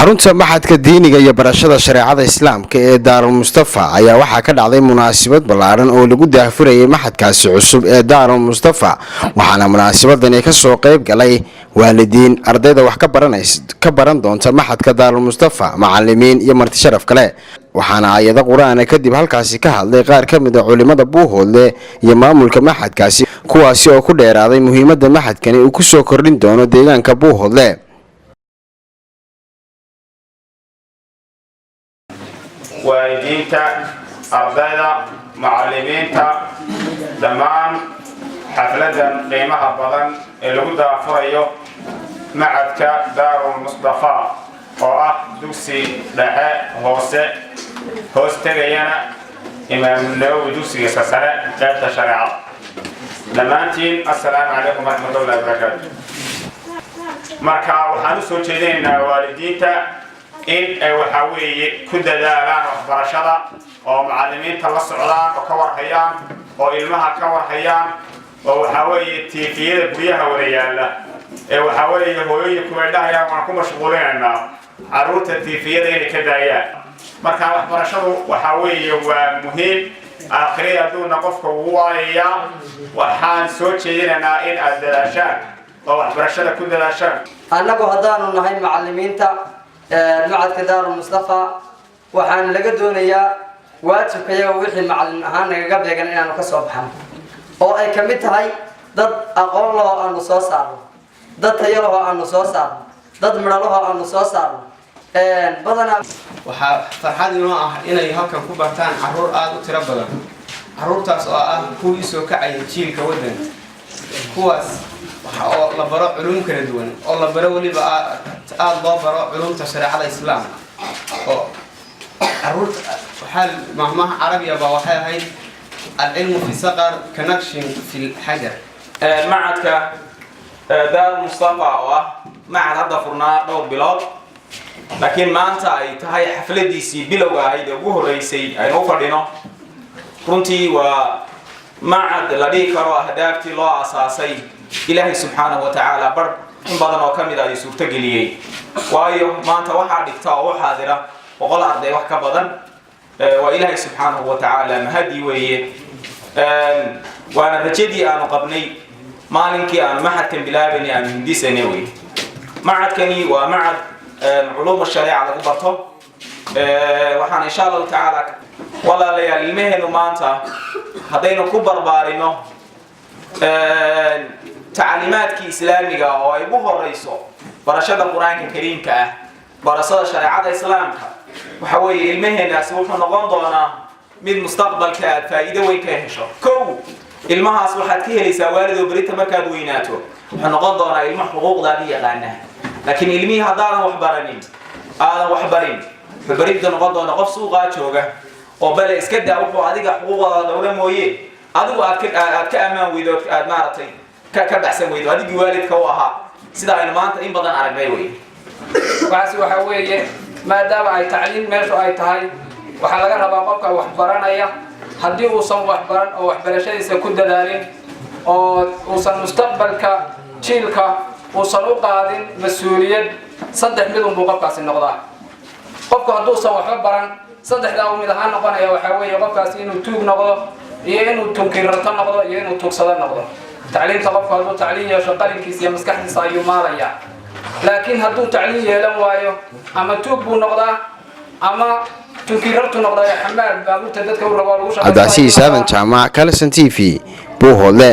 Xarunta Machadka Diiniga iyo Barashada Shareecada Islaamka ee Daarul Mustafa ayaa waxaa ka dhacday munaasabad ballaaran oo lagu daahfurayay machadkaasi cusub ee Daarul Mustafa. Waxaana munaasabadani kasoo qayb galay waalidiin, ardayda wax ka baran doonta machadka Daarul Mustafa, macalimiin iyo marti sharaf kale. Waxaana aayado Qur-aana kadib halkaasi ka hadlay qaar ka mid a culimada Buuhoodle iyo maamulka machadkaasi, kuwaasi oo ku dheeraaday muhiimadda machadkani uu kusoo kordhin doono deegaanka Buuhoodle. Waalidiinta, ardayda, macallimiinta, dhammaan xafladan qiimaha badan ee lagu daafurayo Machadka Daarul Mustafa oo ah dugsi dhexe hoose, hoos tegayana Imaamu Nawowi dugsigiisa sare qaybta shareecada. Dhammaantiin, assalaamu calaykum waraxmatullahi wabarakaatu. Marka waxaan u soo jeedinaynaa waalidiinta in ay, waxaa weeye, ku dadaalaan waxbarashada oo macallimiinta la socdaan oo ka warhayaan oo ilmaha ka warhayaan, oo waxaa weeye TV-yada guryaha wada yaalla ee, waxaa weeye, hooyooyinku ay dhahayaan "waan ku mashquulinaynaa carruurta", TV-yada inay ka daayaan. Marka waxbarashadu, waxaa weeye, waa muhiim. Aakhiri adduunna qofka ugu waayayaa. Waxaan soo jeedinaynaa in aad dadaashaan oo waxbarashada ku dadaashaan. Annagu haddaanu nahay macallimiinta Machadka Daarul Mustafa, waxaan laga doonayaa waajibkayaga wixii macallin ahaan nagaga beegan inaanu ka soo baxno, oo ay ka mid tahay dad aqoon lahoo aanu soo saarno, dad tayo lahoo aanu soo saarno, dad midho lahoo aanu soo saarno badanaa. Waxaa farxad inoo ah inay halkan ku bartaan carruur aada u tiro badan, carruurtaas oo ah kuwii soo kacaya jiilka waddanka, kuwaas oo la baro culum kala duwan, oo la baro weliba aada loo baro culumta shareecada Islaamka. Oo caruurta waxaa maahmaaha Carabiya baa waxay ahayd: "العلم في الصغر كنقش في الحجر". Machadka Daar Mustafa oo ah machad hadda furnaa dhowr bilood, laakiin maanta ay tahay xafladiisii bilowga ahayd ee ugu horreysay aynu u fadhino, runtii waa machad la dhihi karo ahdaaftii loo asaasay Ilaahay subxaanahu wa tacaala bar in badan oo ka mid a ayuu suurtogeliyey, waayo maanta waxaa dhigta oo u xaadira 100 arday wax ka badan. Waa Ilaahay subxaanahu wa tacaala mahadi weeye, waana rajadii aanu qabnay maalinkii aanu machadkan bilaabaynay, aanu hindisanay wey. Machadkani waa machad culuum shareeca lagu barto. Waxaan insha Allahu tacaala, walaalayaal, ilmaheenu maanta haddaynu ku barbaarino tacliimaadkii Islaamiga oo ay ugu horeyso barashada Qur-aanka Kariimka ah, barashada shareecada Islaamka, waxa weeye ilmaheenaasi wuxuu noqon doonaa mid mustaqbalka aad faa'iido weyn ka hesho. Kow, ilmahaas waxaad ka helaysaa, waalidoo, berita markaad weynaato wuxuu noqon doonaa ilmo xuquuqdaadi yaqaana. Laakiin ilmihii haddaadan wax baranin, aadan wax barin, wuxuu berita noqon doonaa qof suuqaa jooga oo bale iska daa wuxuu adiga xuquuqdaada dhowra mooye, adigu aad ka ammaan weydo, aad maaragtay ka baxsan weydo adigii waalidka u ahaa, sida aynu maanta in badan aragnay wey. Waxaas waxaa weeye, maadaama ay tacliim meeshu ay tahay, waxaa laga rabaa qofka wax baranaya haddii uusan wax baran oo waxbarashadiisa ku dadaalin oo uusan mustaqbalka jiilka uusan u qaadin mas-uuliyad, saddex mid unbuu qofkaasi noqdaa. Qofku hadduusan waxba baran, saddexdaa uu mid ahaan noqonaya. Waxaa weeye qofkaasi inuu tuug noqdo, iyo inuu tunkirarto noqdo, iyo inuu tuugsado noqdo. Tacliinta qofku hadduu tacliin yeesho, qalinkiisa iyo maskaxdiisa ayuu maalayaa. Laakiin hadduu tacliin yeelan waayo, ama tuug buu noqdaa ama tunkirartu noqdaa, xamaal baabuurta dadka u rabo lagu. Cabdicasiis Aadan Jaamac, Kalson TV, Buuhoodle.